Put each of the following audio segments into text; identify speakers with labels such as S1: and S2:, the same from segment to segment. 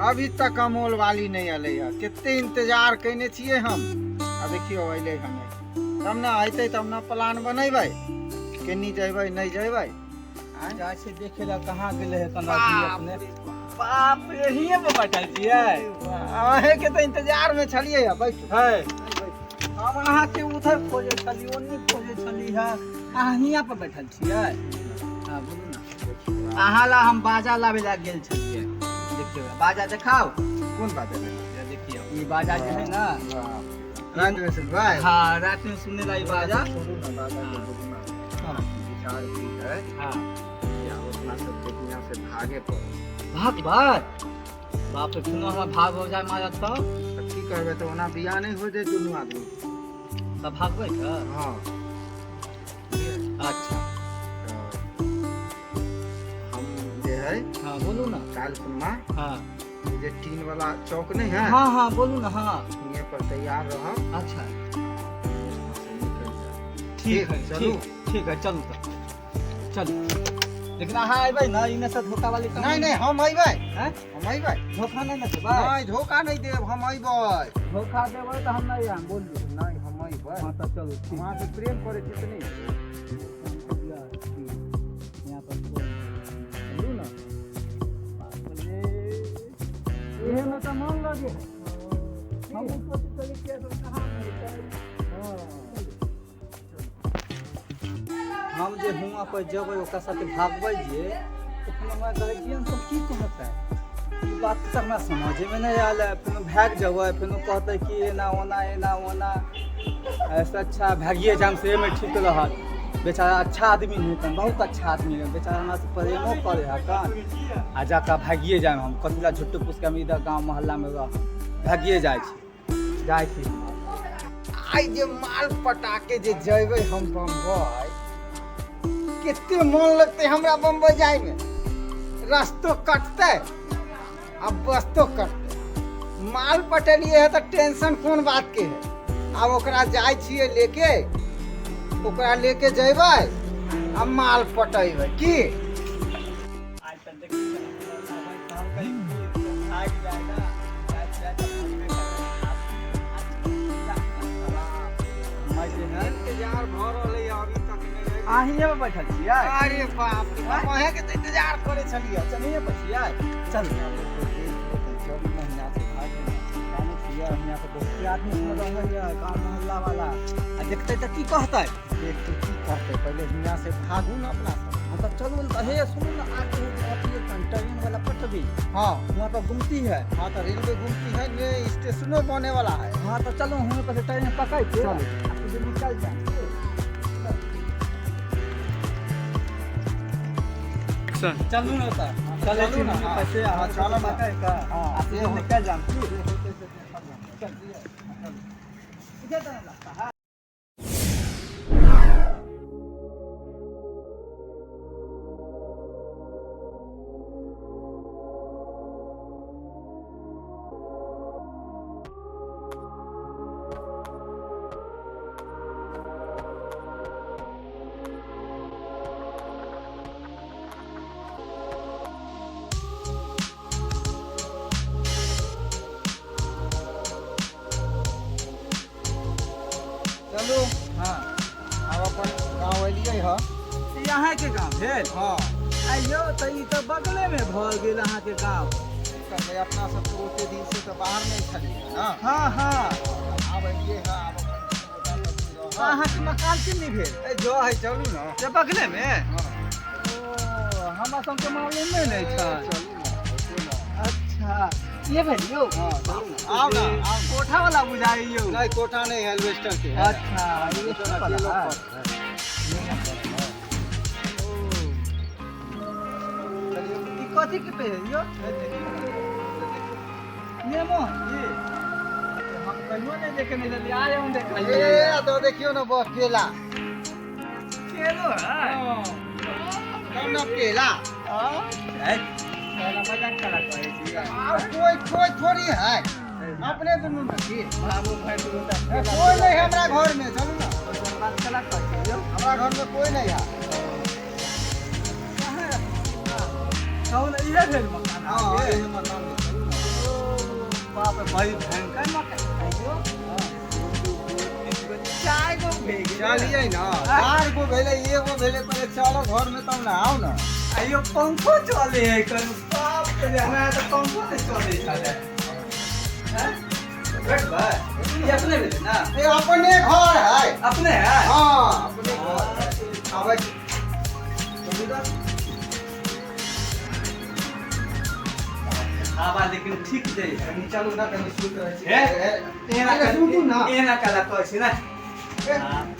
S1: अभी तक अमोल वाली नहि एलै हँ। कते इंतजार कयने छियै हम, आ देखियौ अयलै हँ नहि। तब ने अयतै तब ने प्लान बनेबै, केनी जेबै नहि जेबै।
S2: जाइ छै देखे लए कहाँ गेलै है कना अपने। बाप रे, हिये पर बैठल छियै?
S1: अहेंके तऽ इंतजार मे छलियै हँ। बैठू
S2: है, हम अहाँके उधर खोजै छली, ओन्नी खोजै छली है, अहाँ हियाँ पर बैठल छियै। हाँ बोलू ना। अहाँ ला हम बाजा लाबै ला गेल छलियै। देखियौ बाजा देखाउ।
S1: कोन बाजा?
S2: देखियौ ई बाजा जे है ना,
S1: राति में सुनबै।
S2: हाँ, रात में सुनने ला ई बाजा।
S1: छोड़ू ना बाजा के, बोलू ना।
S2: हाँ।
S1: विचार की है
S2: हाँ।
S1: कि आब अपना सबके हियाँ से भागे पड़त।
S2: भाग भाग, बाप रे, सुनो हमरा भाग हो जाए मारत तऽ।
S1: तऽ की करबै? तऽ ओना बियाह नहि हो जाए दुनू आदमी।
S2: तऽ भागबै तऽ।
S1: हाँ।
S2: अच्छा।
S1: तऽ हम जे है,
S2: हाँ बोलू ना।
S1: काल्हि खुनमा
S2: हाँ।
S1: ई जे टीन वाला चौक नहीं है,
S2: हाँ हाँ, बोलू ना, हाँ।
S1: हियाँ पर तैयार रहब।
S2: अच्छा।
S1: से निकलि जायब।
S2: ठीक है।
S1: चलू।
S2: ठीक, ठीक है, चलू तऽ चलू। लेकिन अहाँ अयबै ना, इने से धोखा वाली काम।
S1: नहीं नहीं, हम अयबै।
S2: हैं?
S1: हम अयबै।
S2: धोखा नहीं ना देबै?
S1: नहीं, धोखा नहीं देब, हम अयबै।
S2: धोखा देबै तऽ हम नहीं आयब, बोलू।
S1: नहीं, हम अयबै।
S2: हाँ तऽ चलू, ठीक।
S1: हम अहाँके प्रेम करै छी तऽ नहीं?
S2: यहाँ पर चलू ना। बाप रे,
S1: इहे में तऽ मन लगे है।
S2: हमहूँ सोचै छली कि एखन कहाँ मिलतै। हम जे हुआँ पर जेबै, ओकरा साथे भागबै जे, तऽ फेर हमरा गार्जियन सब की कहतै? ई बात तऽ हमरा समझेमे नहि आयल है। फेनो भागि जेबै, फेनो कहतै कि एना ओना एना ओना। ऐसे अच्छा भागिए जाम से मे ठीक रहत। बेचारा अच्छा आदमी है तन, बहुत अच्छा आदमी है बेचारा, हमरा से प्रेमो करे है कन। आ जाकऽ भागिए जाम हम। कथी ला झुट्टू पुसके हम इधर गाँव मोहल्लामे रह? भागिए जाइ छी, जाइ छी।
S1: आइ जे माल पटा के जे जेबै हम बम्बई, कते मन लगतै हमरा बम्बई जायमे। रस्तो कटतै आ बस्तो कटतै। माल पटेलिए है तऽ टेंशन कोन बात के है? आब ओकरा जाइ छियै लेके, ओकरा लेके जेबै आ माल पटेबै की।
S2: आज तक देखी हम कहीं भाग जाए ना, जाए जाए तऽ भागबे करबै। मैं जे है
S1: इंतजार भऽ रहलै है, अभी तक नहि अयलै।
S2: अहिए पर बैठल छियै?
S1: अरे बाप रे, हम अहेंके तऽ इंतजार करै छलियै।
S2: चलिए पर छियै, चल। 24 महीना से भाग जानै छियै, हियाँ पर बहुते आदमी सब रहै है गाँव मोहल्ला वाला, आ देखतै तऽ की कहतै?
S1: देख के की कहतै? पहिले हियाँ से भागू ने अपना सब।
S2: हाँ तऽ चलू ने। हे सुनू ने, आगे अथी ट्रेन वाला पटरी,
S1: हाँ।
S2: वहाँ पर गुमती है।
S1: हाँ, तो रेलवे गुमती है ने, स्टेशनो बने वाला है।
S2: हाँ तो चलो, वहाँ पर से ट्रेन पकड़ के
S1: चलो।
S2: आ फिर निकल जाए। चलू ना तऽ चलै
S1: चलू
S2: छी
S1: ना,
S2: ना
S1: हाँ।
S2: पैसे।
S1: हाँ,
S2: हाँ
S1: चलो
S2: चलो
S1: ना।
S2: पकड़ के
S1: हाँ,
S2: आ फिर
S1: से होतै।
S2: निकल जाम। चल, इधर तो रास्ता है।
S1: चलू।
S2: हाँ।
S1: आब अपन गाँव एलियै हँ।
S2: ई अहाँके गाँव भेल?
S1: हाँ।
S2: आइयो तऽ ई तऽ बगलेमे भऽ गेल अहाँके गाँव।
S1: की करबै, अपना सब तऽ ओते दिन से तऽ बाहर नहि छलियै ने।
S2: हाँ हाँ।
S1: आब एलियै हँ, आब अपन गोटा सब रहब।
S2: अहाँके मकान के नहि भेल?
S1: ए, जो है, चलू ने।
S2: से बगलेमे?
S1: हाँ।
S2: ओ हमरा सबके मालूमे नहि
S1: ए,
S2: छै।
S1: चलू ने, होतै ने।
S2: अच्छा, ये भेल यौ?
S1: हाँ, चलू ने, आउ ने, आउ ने।
S2: कोठा वाला बुझाइ यौ।
S1: नहीं, कोठा नहीं है, एल्वेस्टर के है।
S2: अच्छा, एल्वेस्टर वाला
S1: अकेलो
S2: है।
S1: पर है।
S2: ओ, ई कथी के पेड़ है यौ? नेमो है ये? हम कहियो नहि देखने छलियै, आइ हम देखलियै।
S1: ए, तो देखियो ना, बस केला।
S2: केलो है?
S1: कौन ना केला।
S2: हाँ? ए, तोरा मजाक करा कहै छी।
S1: और कोई कोई थोड़ी है, अपने दुनू में की।
S2: बाबू भाई दुनू टा।
S1: ए, कोई नहीं है हमरा घर में, चलू ना।
S2: बात कला कहै छी यौ।
S1: हमरा घर में कोई नहीं है।
S2: कहाँ? कहू ने, इहे भेल मकान
S1: हाँ,
S2: अहाँके?
S1: इहे मकान है, चलू ना।
S2: बड़ी भयंकर मकई आइयो। दू गो, तीन गो, चारि गो भए गेलै।
S1: चलियै ने, चारि गो भेलै, एगो भेलै। पहिले चलो घरमे तब ने, आउ ने।
S2: आइयो पंखो चले है कन। बाप रे, हमरा तऽ पंखो नहि चलै छलै। हैं? बैठबै? ई अपने भेलै ने?
S1: ए, अपने घर है।
S2: अपने है।
S1: हाँ, अपने घर है। आबै छी।
S2: हवा लेकिन ठीक दै है।
S1: कनी चलू ने, कनी सुति रहै छी।
S2: हे? एना
S1: अरे सुतू ने।
S2: एना कला कहै छी ने।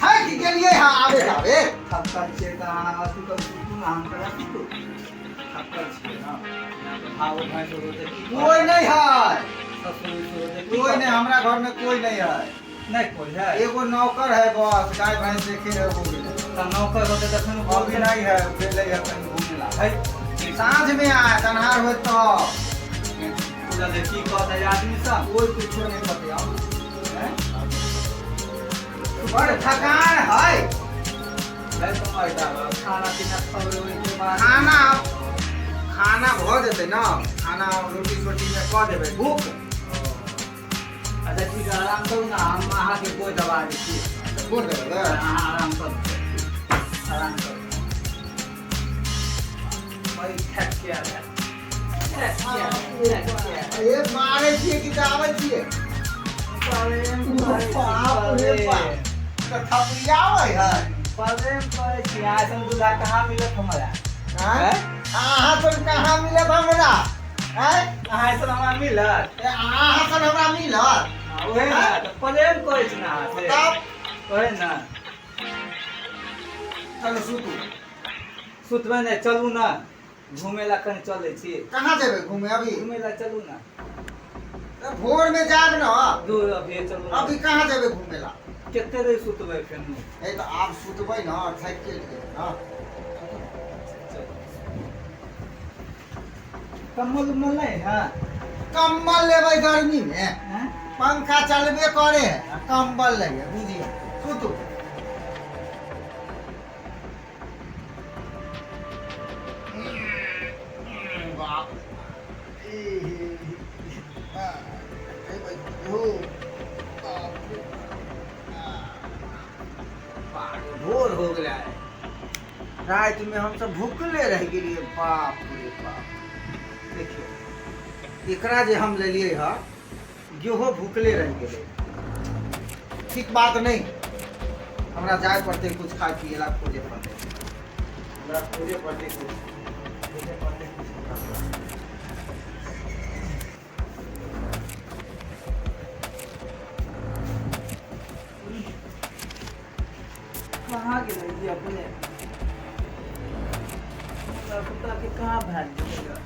S1: है कि गेलियै? हाँ, आबे आबे।
S2: थक्कल छियै तऽ अहाँ अथी करू, सुतू ने, हम कला सुतू। थक्कल छियै ने। भावो भैंस होतै की?
S1: कोई नहीं है।
S2: ससुर उसुर होतै की?
S1: कोई नहीं, हमरा घर में कोई नहीं है।
S2: नहि कोइ है?
S1: एगो नौकर है बस, गाय भैंस देखे है, हो गेलै।
S2: तऽ नौकर होतै तखन
S1: अभी नहीं है, गेलै है कहीं घूमे ला।
S2: है।
S1: साँझ में आए, अन्हार होय तो।
S2: पूरा जे की कहतै आदमी सब?
S1: कोई कुछो नहीं पते। आओ।
S2: हैं?
S1: बड़ थकान है।
S2: है तऽ खाना पीना खबै ओहिके बाद।
S1: खाना खाना भऽ जेतै ने, खाना रोटी सोटी में कऽ देबै भूख।
S2: अच्छा ठीक है, आराम करू ने, हम अहाँके गोड़ दबा दै छी।
S1: गोड़ देबै?
S2: अहाँ आराम करू, आराम करू। बड़ी थाकि गेल है। थाकि गेल, थाकि गेल।
S1: ए, मारै छियै कि दाबै छियै?
S2: प्रेम करै छी,
S1: बाप रे बाप।
S2: प्रेम।
S1: तऽ थपड़ियाबै है।
S2: प्रेम करै छी। अइसन दूल्हा कहाँ मिलत हमरा?
S1: आँय? अहाँ सब कहाँ मिलत हमरा? आँय?
S2: अहाँ अइसन हमरा मिलत?
S1: ए, अहाँ सब हमरा मिलत?
S2: हाँ, ओहे ने तऽ प्रेम करै छी ने अहाँ से।
S1: तब
S2: ओहे ने।
S1: चलू, सुतू।
S2: सुतबै नहि, चलू ने घूमे ला कहीं चलै छी।
S1: कहाँ जेबै घूमे अभी?
S2: घूमे ला चलू ने।
S1: तऽ भोर में जायब ने।
S2: दूर अभी चलू ने।
S1: अभी कहाँ जेबै घूमे ला?
S2: कते देर सुतबै फेनु?
S1: ए, तऽ आब सुतबै ने, थाकि गेलियै ने।
S2: कम्बल उम्बल नहि है?
S1: कम्बल लेबै गर्मी में?
S2: हैं?
S1: पंखा चलबे करे है आ कम्बल लेबै? बुझियौ, सुतू। बाप रे। हो, बाप रे। बाप रे, भोर हो गया है। रात में हम सब भूखले रह गेलिए। बाप रे बाप, देखियौ, एकरा जे हम लेलिए हँ, गेहो भूखले रहि गेलै। ठीक बात नहि। हमरा जाय पड़तै, कुछ खाय पिए ला खोजे पड़तै। हमरा खोजे पड़तै, कुछ खोजे पड़तै, कुछ हमरा।
S2: कहाँ गेलै जी अपने? हमरा कुत्ता के कहाँ भागि गेलै?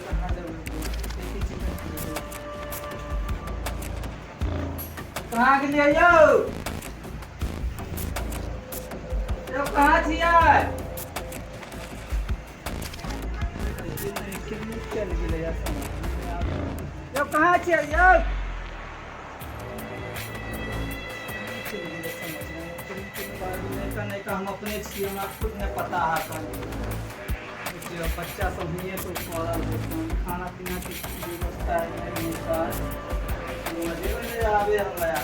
S2: कहाँ जेबै? देखै छी। कहाँ गेलियै यौ? यौ, कहाँ छियै? चलि गेलै यार समझ। यौ, कहाँ छियै यौ? चलि गेलै समझ नहि। नहि, हम अपने छियै, हमरा खुद नहि पता है कन। देखियौ, बच्चा सब हिये तो पड़ल है। खाना पीना के व्यवस्था है नहीं सर, समझे में नहीं आवे हमरा।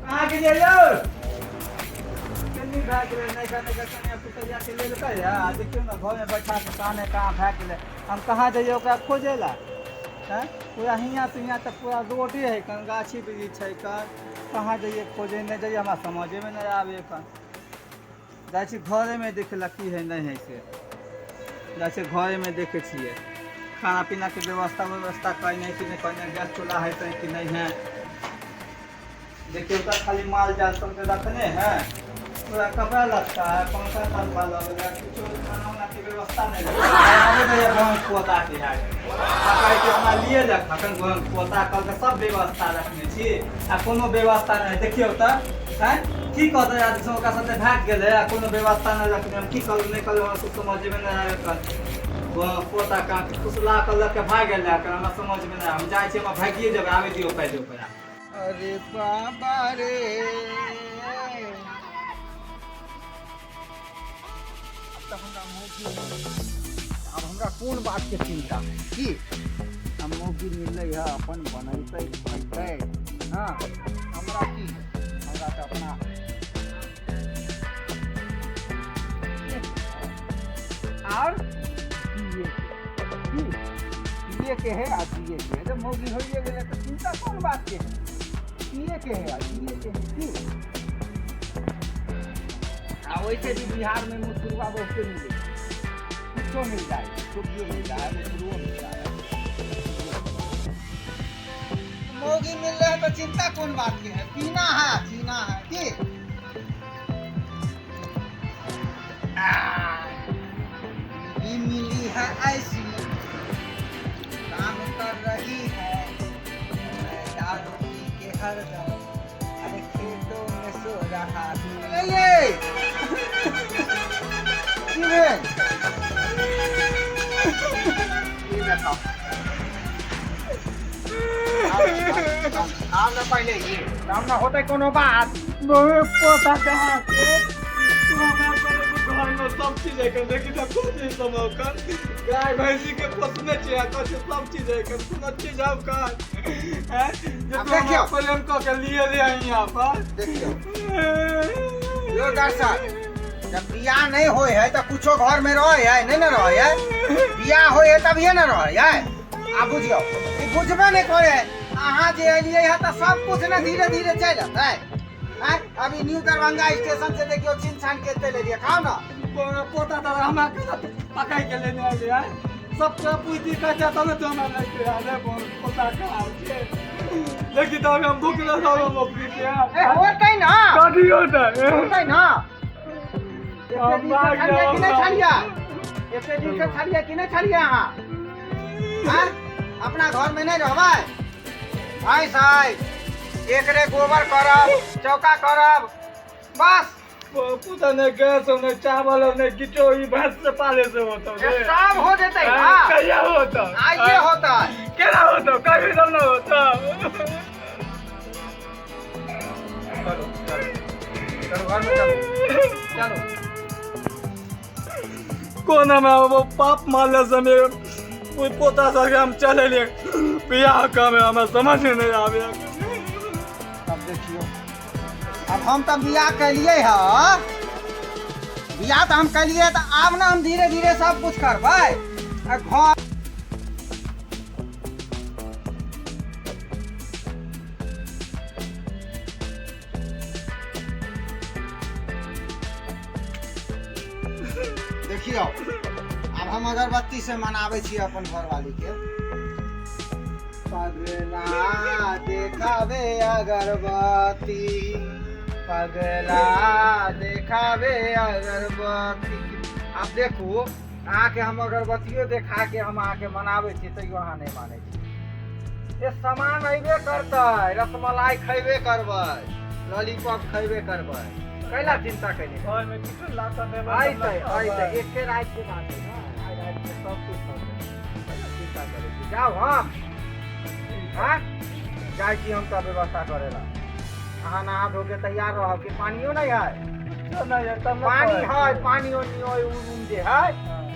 S2: कहाँ गेलियै यौ? केनी भए गेलै? नहि नहि कनिया पुतैया के लेलकै आ देखियौ ने, घरमे बैठा के कहाँ ने कहाँ भए गेलै। हम कहाँ जइयै ओकरा खोजै लए? हैं, पूरा हियाँ से हियाँ तक पूरा रोडे है कन, गाछी वृक्ष है कन। कहाँ जइयै खोजे? नहि जइयै, हमरा समझेमे नहि आबै कन। जाइ छी घरेमे देखे ला, की है नहि है से। जाइ छियै घरेमे, देखै छियै खाना पीनाके व्यवस्था व्यवस्था कहीं कि नहि कहीं, गैस चूल्हा है कि नहीं है। देखियौ तऽ खाली माल जाल सबके रखने है। पूरा कपड़ा लत्ता है, पंखा तंखा लगल है, कुछो खाना उना के व्यवस्था नहीं है। आबै दैया गहूँम पोता के है। आ कहै कि हमरा लिए जा अखन गहूँम पोता। कहलकै सब व्यवस्था रखने छी आ कोनो व्यवस्था नहि। देखियौ तऽ, हैं, की कहतै आदमी सब? ओकरा साथे भागि गेलै आ कोनो व्यवस्था नहि रखने। हम की करू नहि करू, हमरा कुछ समझेमे नहि आबै कन। पोता कहाँ फुसला कऽ लऽ के भागि गेलै अखन, हमरा समझमे नहि आबै। हम जाइ छी, हमरा भागिए जेबै। आबै दियौ पहिले ओकरा।
S1: अरे बाबा रे, अब तऽ हमरा मौगी, आब हमरा ओकरा कोन बातके चिन्ता है की। आ मौगी मिललै है अपन बनेतै खैतै। हँ, हमरा की है, हमरा तऽ अपना और पिए के की, पिए के है आ जिए के है। जब मौगी होइए गेलै तऽ चिन्ता कोन बात के है, पिए के है आ जिए के है की। आ वैसे भी बिहार में मुसुरवा बहुते मिले, कुछो मिल जाए, टोपियो मिल जाए, मुसुरुओ मिल जाए। मौगी मिल रहा है तो चिंता कौन बात के है, पीना है जीना है की। बीवी मिली है ऐसी, काम कर रही है, मैं दारू पी के हरदम अरे खेतों में सो रहा हूँ। ये की भेल? ई देखो, आब ने पहिले ई तब ने होतै कोनो बात।
S2: बहुत पोता कहाँ से तू हमरा घर में सब चीज है, लेकिन कोन चीज सब ओकर गाय भैंसी के पोसने छियै, कहै छै सब चीज है, कोनो चीज हम कर हैं जे
S1: आब
S2: तू हमरा
S1: देखियौ।
S2: प्रेम कऽ के लिए ले यहाँ पर।
S1: देखियौ यो दर्शक, जब बियाह नहीं होय है तऽ कुछो घर में रहे है नहीं ने रहे है, बियाह होय है तभिए ने रहे है। आ बुझियौ, ई बुझबे नहीं करे है। अहाँ जे एलियै है तऽ सब कुछ ने धीरे धीरे चलि अतै। आँय, अभी न्यू दरभंगा स्टेशन से देखियौ छीन छान के एते लेलियै, खाउ ना।
S2: पोता तऽ हमरा केना पकाइ के लेने एलियै है, सबके पूछी कहै छै तब ने तू हमरा लैके आले पोता कहाँ छै। देखी तऽ हम भूख लगल हम अपनी के
S1: ए होतै ना,
S2: कथी होतै,
S1: होतै ना। एते दिन से छलियै कि नहि छलियै, एते दिन से छलियै कि नहि छलियै अहाँ? आँय, अपना घर में नहीं रहबै? भैंस है, एकरे गोबर करब, चौका करब, बस।
S2: पूता नहीं गैस नहीं चावल नहीं किछो, ई भैंस से पाले से होतो
S1: ये सब हो जेतै ना,
S2: कहिया होतो?
S1: आइए होतै।
S2: केना होतो? कभी सब न होतो।
S1: चलो चलो चलो घर में चलो चलो।
S2: कोन हमरा वो पाप मारले से ओहि पोता संगे हम चलेलियै बियाह कमे, हमरा समझ नहीं आबे।
S1: अब देखियौ, अब हम तऽ बियाह केलियै ह, बियाह तऽ हम केलियै तऽ आब ने हम धीरे धीरे सब कुछ करबै। आ घर देखियौ, आब हम अगरबत्ती से मनाबै छियै अपन घरवाली के। पगला देखावे अगरबत्ती, पगला देखावे अगरबत्ती। आब देखू, अहाँके हम अगरबत्तियो देखा के हम अहाँके मनाबै छी, तैयो अहाँ नहि मानै छी। ये सामान अयबे करतै, रसमलाई खयबे करबै, लॉलीपॉप खयबे करबै, कैला चिंता कैले?
S2: घरमे किछो ला कऽ देबै।
S1: अयतै अयतै, एके राति के बात है ना, आइ राति के सब कुछ होतै, कैला चिंता करै छी? जाउ हम, हाँ जाइ छी हम तऽ व्यवस्था करै ला। अहाँ नहा धो के तैयार रहब कि पानियो नहीं है?
S2: किछो नहीं है तब ने
S1: पानी
S2: कहै
S1: है,
S2: छी।
S1: पानी ओनी है, उ रूम जे है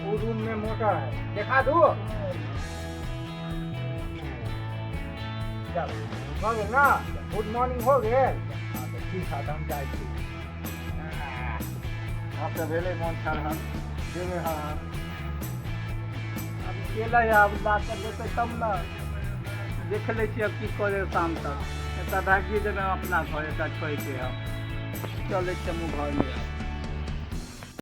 S1: उ रूम में मोटर है, देखा दू। चल भऽ गेल ना, गुड मॉर्निंग हो गेल। हाँ तऽ ठीक है, तऽ हम जाइ छी। आब तऽ भेलै मोन छरहन देबै। हाँ,
S2: आब केलै, आब ला कऽ देतै तब ने। देख लै छियै आब की करे शाम तक। एतऽ भागि जेबै हम अपना घर, एतऽ छोड़िके हम चलै छियै हमहूँ घरमे।